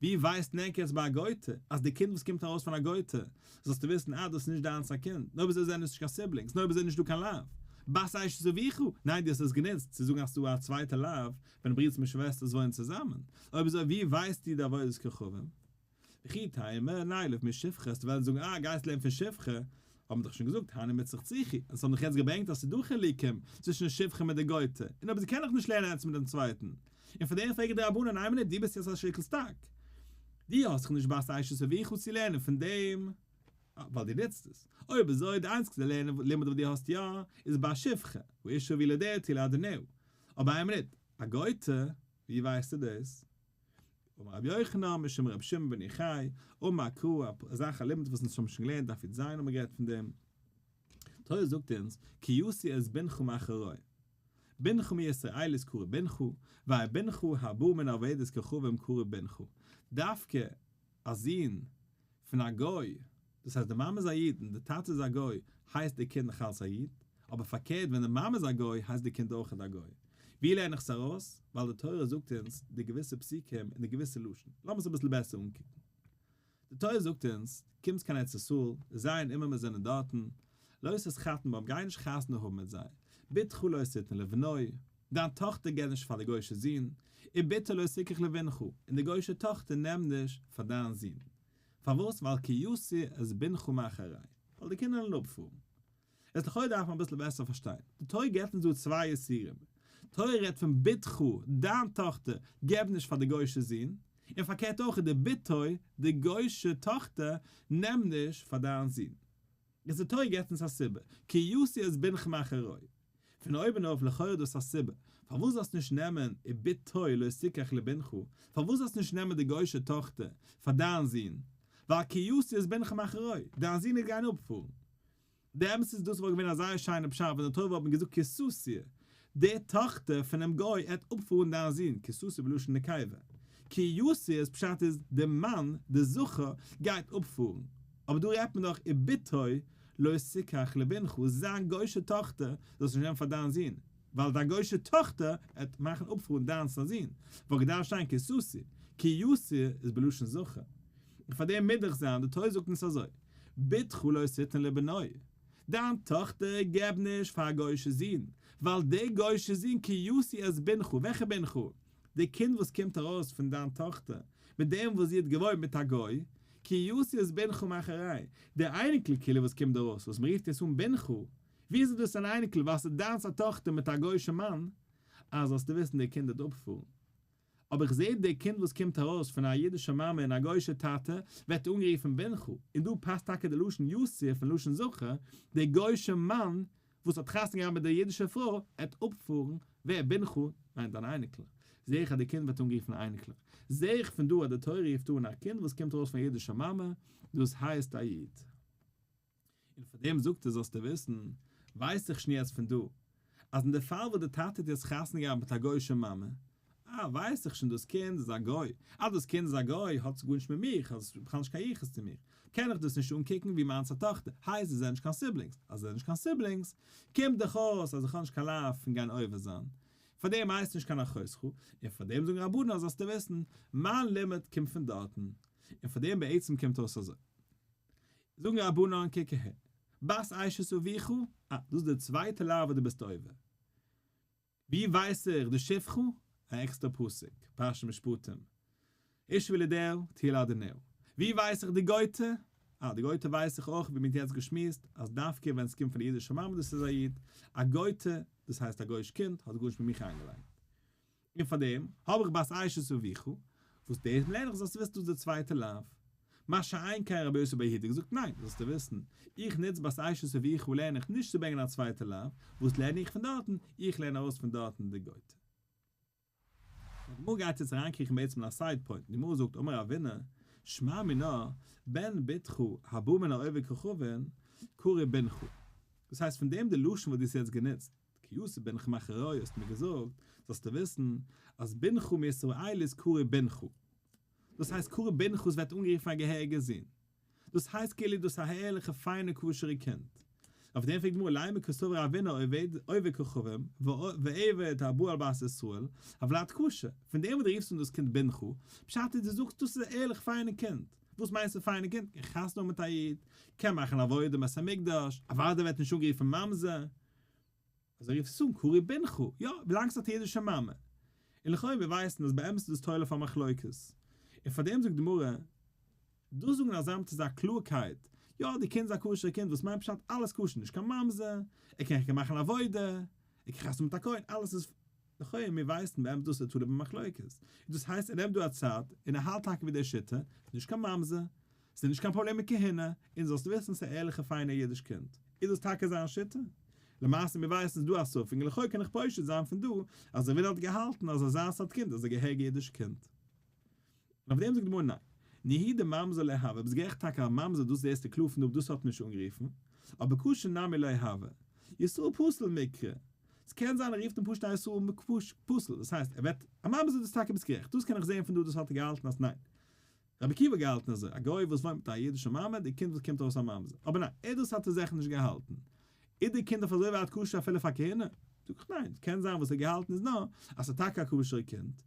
ווי ווייסט ענק יעצט ביי א גוי'טע, אז די קינד וואס קומט ארויס פון א גוי'טע, זאלסטו וויסן אז דאס איז נישט דיינס א קינד, נאר אויב אזוי זענען עס נישט קיין siblings, נאר אויב אזוי איז נישט דא קיין לאו. בת אשת אביך, ניין דו האסט עס גענוצט צו זאגן אז ס'איז דא א צווייטע לאו ווען ברידערס מיט שוועסטערס וואוינען צוזאמען, אויב אזוי ווי ווייסטו די עבודת כוכבים? וכי תימא נילף משפחה, וועסטו וועלן זאגן אה גייסט לערנען פון שפחה, האבן דאך שוין געזאגט הני מיצרך צריכי, און ס'האבן דאך יעצט געברענגט אז ס'איז דא חילוקים צווישן שפחה מיט די גוי'טע, און אויב זיי קענען דאך נישט לערנען איינס מיט דעם צווייטן, און פאר דעם פרעגן די רבנן איין מינוט דו ביסט יעצט א שטיקל stuck, דו האסט דאך נישט בת אשת אביך צו לערנען פון דעם ווייל דו נוצט עס, אויב אזוי די איינציגסטע לימוד וואס דו האסט יא איז ביי שפחה, האשה וילדיה תהיה לאדוניה, אבער איין מינוט, א גוי'טע, ווי ווייסטו דאס? אמר רבי יוחנן משום רבי שמעון בן יוחאי, אמר קרא, א זאך א לימוד וואס אונז האבן שוין געלערנט דף י"ז האבן מיר גערעדט פון דעם, תורה זאגט אונז, כי ישיא את בנך מאחורי, בנך מישראלית קרוי בנך, ואין בנך הבא מן עובדת כוכבים קרוי בנך, דווקא א זון פון א גוי, דאס הייסט די מאמע איז א איד און די טאטע איז א גוי, הייסט די קינד נאכאלץ א איד, אבער פארקערט ווען די מאמע איז א גוי הייסט די קינד אויכעט א גוי. ווי לערן איך עס ארויס? ווייל די תורה זאגט אונז די געוויסע פסוקים און די געוויסע לשון. לאמיר עס אביסל בעסער אנקוקן. די תורה זאגט אונז, קומטס קיין ארץ ישראל, זיי און אימער מיר זענען דארטן, לא תתחתן בם, גיי נישט חתונה האבן מיט זיי, בתך לא תתן לבנו, דיין טאכטער געב נישט פאר די גוי'שע זון, ובתו לא תקח לבנך, און די גוי'שע טאכטער נעם נישט פאר דיין זון. פארוואס? ווייל כי יסיר את בנך מאחרי, ווייל די קינדער וועלן אפפארן. איז לכאו' דארף מען אביסל בעסער פארשטיין. די תורה געבט אונז דא צוויי איסורים. תורה רעדט פון בתך, דיין טאכטער, געב נישט פאר די גוי'שע זון, און פארקערט אויך די בתו, די גוי'שע טאכטער, נעם נישט פאר דיין זון. איז די תורה געבט אונז א סיבה, כי יסיר את בנך מאחרי. פון אויבן אויף לכאורה איז דאס א סיבה פארוואס זאלסט נישט נעמען ובתו לא תקח לבנך, פארוואס זאלסט נישט נעמען די גוי'שע טאכטער פאר דיין זון, ווייל כי יסיר את בנך מאחרי, דיין זון וועט גיין אפפארן. די אמת איז דאס וואלט געווען א זייער שיינע פשט ווען די תורה וואלט מיר געזאגט כי תסיר, די טאכטער פונעם גוי עט אפפארן דיין זון, כי תסיר בלשון נקבה, כי יסיר איז פשט איז די מאן, די זכר, גייט אפפארן, אבער דא רעדט מען דאך ובתו לא תקח לבנך, זיין גוי'שע טאכטער זאלסט נישט נעמען פאר דיין זון, ווייל דיין גוי'שע טאכטער עט מאכן אפפארן דיינס א זון, וואלט געדארפט שטיין כי תסיר, כי יסיר איז בלשון זכר. און פאר דעם מוז דאך זיין, די תורה זאגט אונז אזוי, בתך לא תתן לבנו, דיין טאכטער געב נישט פאר א גוי'שע זון, ווייל די גוי'שע זון כי ישיא את בנך, וועלכע בנך? די קינד וואס קומט ארויס פון דיין טאכטער, מיט דעם וואס זי האט געוואוינט מיט א גוי, כי ישיא את בנך מאחרי, די אייניקל כאילו וואס קומט ארויס, וואס מען רופט יעצט אן בנך, ווי איז דאס אן אייניקל ווייל ס'איז דיינס א טאכטער מיט א גוי'שע מאן, אה זאלסטו וויסן די קינד וועט אפפארן. אבער איך זעה די קינד וואס קומט ארויס פון א אידישע מאמע און א גוי'שע טאטע ווערט אנגערופן בנך, און דא פאסט טאקע די לשון יסיר פון לשון זכר, די גוי'שע מאן וואס האט חתונה געהאט מיט דער אידישער פרוי, עט אפפארן, ווער בנך, מיינט דיין אייניקל. זעה איך אז די קינד ווערט אנגערופן אייניקלעך. זעה איך פון דא אז די תורה רופט אן א קינד וואס קומט ארויס פון א אידישע מאמע, דאס הייסט א איד. און פאר דעם זאגט ער זאלסטו וויסן, ווייס איך שוין יעצט פון דא, אז אין די פאל וואס די טאטע האט יעצט חתונה געהאט מיט א גוי'שע מאמע, אה, ווייס איך שוין דאס קינד איז א גוי, אז דאס קינד איז א גוי האט עס גארנישט מיט מיך, האט עס בכלל נישט קיין יחוס צו מיר, קען איך דאס נישט אנקוקן ווי מיינס א טאכטער, הייסט זיי זענען נישט קיין siblings, אז זיי זענען נישט קיין siblings, קומט דאך אויס אז איך האב נישט קיין לאו פון גיין עובר זיין, פאר דעם הייסט נישט קיין אחותך, און פאר דעם זאגן רבנן אז זאלסטו וויסן, מיין לימוד קומט פון דארטן, און פאר דעם בעצם קומט אויס אזוי. זאגן רבנן קוק אהער, בת אשת אביך, אה, דאס איז די צווייטע לאו וואס דו ביסט עובר. ווי ווייס איך די שפחה? א עקסטער פסוק, פרשת משפטים, אשה וילדיה תהיה לאדוניה. ווי ווייס איך די גויטע? אה, די גויטע ווייס איך אויך, ווי מ'האט יעצט געשמועסט, אז דווקא ווען ס'קומט פון א אידישע מאמע דאס איז א איד, א גויטע, דאס הייסט א גוי'איש קינד, האט גארנישט מיט מיך איינגעלייגט. און פאר דעם האב איך בת אשת אביך, וואס דאס לערן איך זאלסטו וויסן דאס איז די צווייטע לאו. מה שאין כן רבי יוסי בר יהודה געזאגט ניין, זאלסטו וויסן, איך נוץ בת אשת אביך לערן איך נישט צו ברענגען א צווייטע לאו, וואס לערן איך פון דארטן? איך לערן ארויס פון דארטן די גויטע. די גמרא גייט יעצט אריינקריכן בעצם אין א side point, די גמרא זאגט אמר רבינא, שמע מינה, בן בתך הבא מן העובד כוכבים, קרוי בנך. דאס הייסט פון דעם די לשון וואס דו האסט יעצט גענוצט, כי יתור בנך מאחורי האסט מיר געזאגט, זאלסטו וויסן, אז בנך מישראלית קרוי בנך. דאס הייסט קרוי בנך עס ווערט אנגערופן א געהעריגע זון. דאס הייסט כאילו דאס א הערליכע פיינע כשר'ע קינד. אויף דעם פרעגט די גמרא לימא קסבר רבינא עובד כוכבים ועבד הבא על בת ישראל, הולד כשר, פון דעם וואס דו רופסט אן דאס קינד בנך, פשט איז דו זאגסט דאס איז א ערליך פיינע קינד. וואס מיינסטו פיינע קינד? קען חתונה האבן מיט א איד, קען מאכן עבודה אין בית המקדש, אוודאי ווערט נישט אנגערופן ממזר. אזוי רופסט עס אן קרוי בנך, יא, ווילאנג ס'האט א אידישע מאמע. און לכאורה מיר ווייסן אז באמת איז דאס תולה פאר מחלוקת. און פאר דעם זאגט די גמרא, דאס זאגן אזא מיט אזא קלארקייט, יא די קינד איז א כשר'ע קינד, וואס מיינט פשט אלעס כשר, נישט קיין ממזר, ער קען קען מאכן עבודה, ער קען חתונה מיט א כהן, אלעס איז, לכאורה מיר ווייסן באמת דאס איז תולה במחלוקת. און דאס הייסט ער נעמט דא א צד, און ער האלט טאקע ווי די שיטה, נישט קיין ממזר, ס'איז נישט קיין פראבלעם מיט כהונה, און זאלסט וויסן ס'איז א ערליכע פיינע אידיש קינד. איז דאס טאקע זיין שיטה? למעשה מיר ווייסן ס'איז דא א ספק און לכאו' קען איך פושט זיין פון דא אז ר' ווידער האט געהאלטן אז אזא סארט קינד איז א געהעריגע אידיש קינד. און אויף דעם זאגט די גמרא ניין. נהי דממזר לא הוי, ביסט גערעכט טאקע א ממזר דאס זעסטו קלאר פון דא דאס האט מען נישט אנגערופן, אבער כשר נמי לא הוי. ישראל פסול מיקרי. ס'קען זיין ער רופט אים פשוט א ישראל פסול, דאס הייסט ער וועט א ממזר דאס טאקע ביסט גערעכט דאס קען איך זען פון דא דאס האט ער געהאלטן אז ניין. רבי עקיבא האט געהאלטן אזוי, א גוי וואס וואוינט מיט א אידישע מאמע, די קינד וואס קומט ארויס א ממזר. אבער ניין, ער דאס האט ער זעכער נישט געהאלטן. איז די קינד אויף אזוי ווייט כשר אפילו פאר כהונה? זאג איך ניין, קען זיין וואס ער האט געהאלטן איז נאר אז ס'איז טאקע א כשר'ע קינד,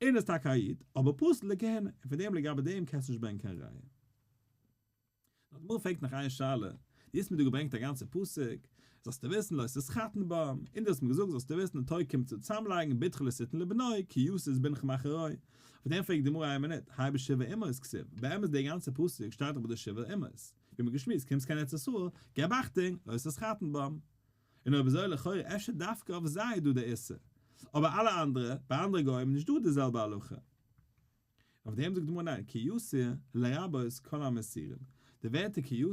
און איז טאקע א איד, אבער פסול לכהונה, און פון דעם לגבי דעם קענסטו נישט ברענגען קיין ראיה. נאר די גמרא פרעגט נאך איין שאלה, דו האסט מיר דא געברענגט א גאנצע פסוק, זאלסטו וויסן לא תתחתן בם, און דו האסט מיר געזאגט זאלסטו וויסן די תורה קומט צו צוזאמלייגן בתך לא תתן לבנו, כי יתוס בנך מאחרי. אויף דעם פרעגט די גמרא איין מינוט, האי בשבע אומות כתיב, באמת די גאנצע פסוק שטייט דאך ביי די שבע אומות, ווי מ'האט געשמועסט קומסט קיין ארץ ישראל, געב אכטונג, לא תתחתן בם. און אויב אזוי לכאורה אפשר דווקא אויף זיי איז דא די איסור, אבער אלע אנדערע, ביי אנדערע גוים איז נישט דא די זעלבע הלכה. אויף דעם זאגט די גמרא ניין, כי יתור לרבות כל המסורים, די ווערטער כי יתור,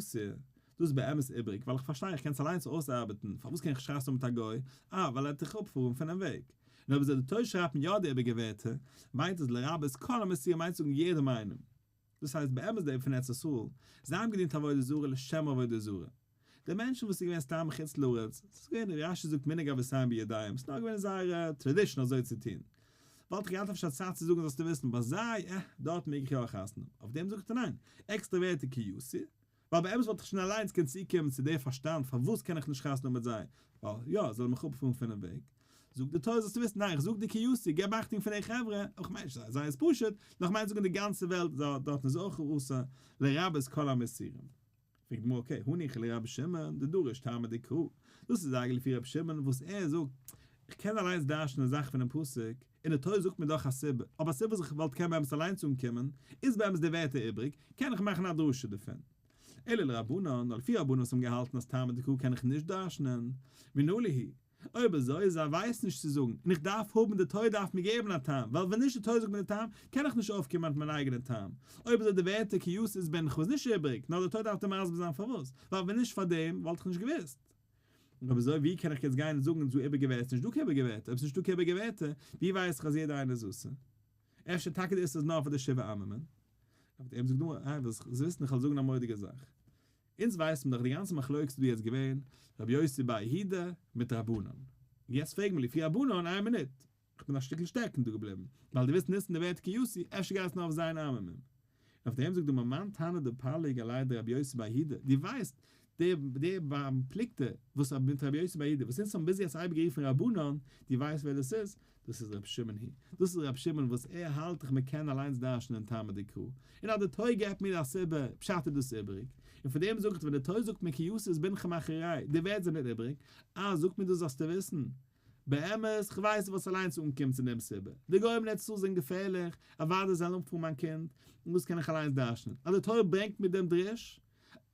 דאס איז באמת איבריג, ווייל איך פארשטיי איך קען עס אליינס אויסארבעטן, פארוואס קען איך נישט חתונה מיט א גוי, אה ווייל ער וועט דיך אפפארן פונעם וועג. און אויב אזוי די תורה שרייבט מיר יא די איבריגע ווערטער, מיינט עס לרבות כל המסורים מיינט צו זאגן יעדעם איינעם. דאס הייסט באמת די פון ארץ ישראל, זיי האבן געדינט עבודה זרה לשם עבודה זרה. די מענטשן וואס איז געווען סתם חוץ לארץ, ס'איז געווען ווי רש"י זאגט מנהג אבותיהם בידיהם, ס'איז נאר געווען זייער tradition אזוי צו טון. וואלט איך געהאט אפשר א צד צו זאגן זאלסטו וויסן, ביי זיי, אה, דארט מעג איך יא חתונה. אויף דעם זאגט ער ניין, עקסטערע ווערטער כי יתור, ווייל באמת וואלט איך שוין אליינס קען צוקומען צו די פארשטאנד פארוואס קען איך נישט חתונה מיט זיי, ווייל יא, זיי זאלן מיך אפפארן פונעם וועג. זאגט די תורה זאלסטו וויסן, ניין, איך זאג דיר כי יתור, געב אכטונג פון די חברה, איך מיין נישט זיי, זיי איז פשוט, נאר איך מיין זאגן די גאנצע וועלט, דארטן איז אויך אסור, לרבות כל המסורים. פרעגט די גמרא okay, הניחא לרבי שמעון דדריש טעמא דקרא, דאס איז אייגענטליך לפי רבי שמעון וואס ער זאגט, איך קען אליינס דרש'נען די זאך פונעם פסוק, און די תורה זאגט מיר דאך א סיבה, אבער א סיבה וואס איך וואלט קען באמת אליינס אנקומען, איז באמת די ווערטער איבריג, קען איך מאכן א דרשה דערפון. אלא לרבנן, נאר לפי רבנן וואס האבן געהאלטן אז טעמא דקרא קען איך נישט דרש'נען, מנא להו, אויב אזוי זיי ווייסן נישט צו זאגן, און איך דארף האבן, די תורה דארף מיר געבן א טעם, ווייל ווען נישט די תורה זאגט מיר די טעם, קען איך נישט אויפקומען מיט מיין אייגענע טעם. אויב אזוי די ווערטער כי יתוס בנך איז נישט איבריג, נאר די תורה דארף דיר מסביר זיין פארוואס, ווייל ווען נישט פאר דעם וואלט איך נישט געוואוסט. און אויב אזוי ווי קען איך יעצט גיין און זאגן ס'דא איבריגע ווערטער, נישט דא קיין איבריגע ווערטער, אויב ס'איז נישטא קיין איבריגע ווערטער, ווי ווייס איך אז יעדער איינער איז אסור? אפשר טאקע די איסור איז נאר פאר די שבעה עממים? אויף דעם זאגט די גמרא, איי ווילסט וויסן איך וועל זאגן א מורא'דיגע זאך. אונז ווייסן דאך די גאנצע מחלוקת איז דא יעצט געווען רבי יוסי בר יהודה מיט רבנן. יעצט פרעג מיר לפי רבנן איין מינוט, איך בין א שטיקל שטעקן דא געבליבן, ווייל דו ווילסט נוצן די ווערטער כי יתור, אפשר גייט עס נאר אויף ז' עממים. און אויף דעם זאגט די גמרא מאן תנא דפליג עליה דרבי יוסי בר יהודה, דו ווייסט די די בר פלוגתא וואס מיט רבי יוסי בר יהודה וואס אונז האבן ביז יעצט אייביג גערופן רבנן, דו ווייסט ווער דאס איז? דאס איז רבי שמעון היא. דאס איז רבי שמעון וואס ער האלט דאך מען קען אליינס דרש'נען טעמא דקרא, און אז די תורה געבט מיר א סיבה, פשט איז דאס איבעריג, און פון דעם זאג איך ווען די תורה זאגט מיר כי יתוס בנך מאחורי, די ווערטער זענען נישט איבעריג, אה זאגט מיר דאס זאלסטו וויסן. באמת, כ'ווייס וואס אליינס אנקומען צו דעם סיבה. די גוים אין ארץ ישראל זענען געפערליך, אוודאי זיי וועלן אפפארן מיין קינד, און דאס קען איך אליינס דרש'נען. אז די תורה ברענגט מיר דעם דרוש,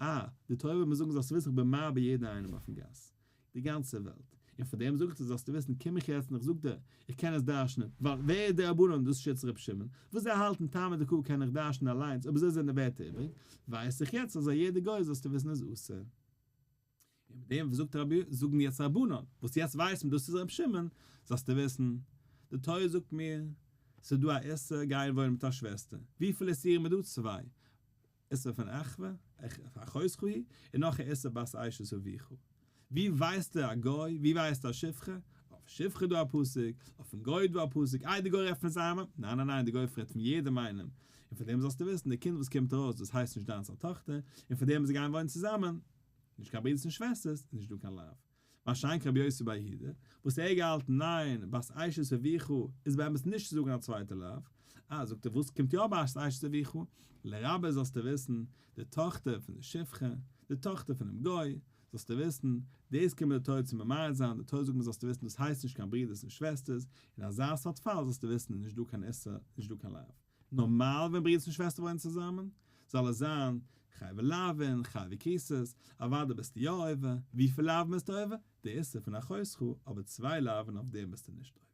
אה, די תורה וויל מיר זאגן זאלסטו וויסן איך בין מרבה יעדן איינעם אויפן גאס, די גאנצע וועלט, און פאר דעם זאג איך דיר זאלסטו וויסן קום איך יעצט און איך זאג דיר, איך קען עס דרש'נען, ווייל ווער איז די רבנן, דאס שיטת ר' שמעון, וואס זיי האלטן טעמא דקרא קען איך דרש'נען אליינס, אויב אזוי זענען די ווערטער איבריג, ווייס איך יעצט אז א יעדע גוי זאלסטו וויסן איז אסור. און מיט דעם זאגט רבי, זאגן יעצט רבנן, וואס יעצט ווייסט מען דאס איז רבי שמעון, זאלסטו וויסן, די תורה זאגט מיר, ס'איז דא א איסור גיין וואוינען מיט א שוועסטער, וויפיל איסורים איז דא? צוויי, איסור פון אחווה, אחותך היא, און נאך א איסור בת אשת אביך. ווי ווייסטו א גוי? ווי ווייסטו א שפחה? אויף שפחה איז דא א פסוק, אויפן גוי איז דא א פסוק, איי די גוי רעדט פון זיין מאן? ניין ניין ניין די גוי רעדט פון יעדעם איינעם, און פון דעם זאלסטו וויסן, די קינד וואס קומט ארויס דאס הייסט נישט דיינס א טאכטער, און פון דעם אז זיי גייען וואוינען צוזאמען, נישט קיין ברודערס און שוועסטערס, איז נישט דא קיין לאו. מה שאין כן רבי יוסי בר יהודה, וואס ער האט געהאלטן ניין, בת אשת אביך איז באמת נישט צו זאגן א צווייטע לאו, אה זאגט ער וואס קומט יא בת אשת אביך, לרבות זאלסטו וויסן, די טאכטער פון די שפחה, די טאכטער פונעם גוי, זאלסטו וויסן, דאס קומט די תורה צו ממעט זיין, די תורה זאגט מיר זאלסטו וויסן דאס הייסט נישט קיין ברודערס און שוועסטערס, אין אזא סארט פאל זאלסטו וויסן איז נישט דא קיין איסור, נישט דא קיין לאו. נארמאל ווען ברודערס און שוועסטער וואוינען צוזאמען, זאל עס זיין, חייבי לאווין, חייבי כריתות, אוודאי ביסטו יא עובר, וויפיל לאווין ביסטו עובר? די איסור פון אחותך, אבער צוויי לאווין אויף דעם ביסטו נישט עובר.